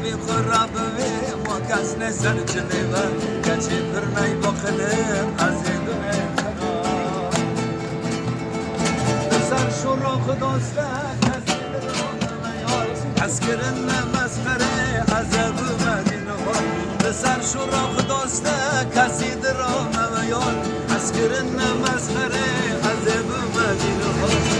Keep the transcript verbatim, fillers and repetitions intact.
Xwe rabivê, ma kes ne ser cilê ve, keçê pir ney biqine, ez ê bime xira. Li ser şûra Xudoste kesî dirame yar, ez kirin ne mesxere, ez ê bime dîn xwe. Li ser şûra Xudoste kesî dirame yar, ez kirin ne mesxere, ez ê bime dîn xwe.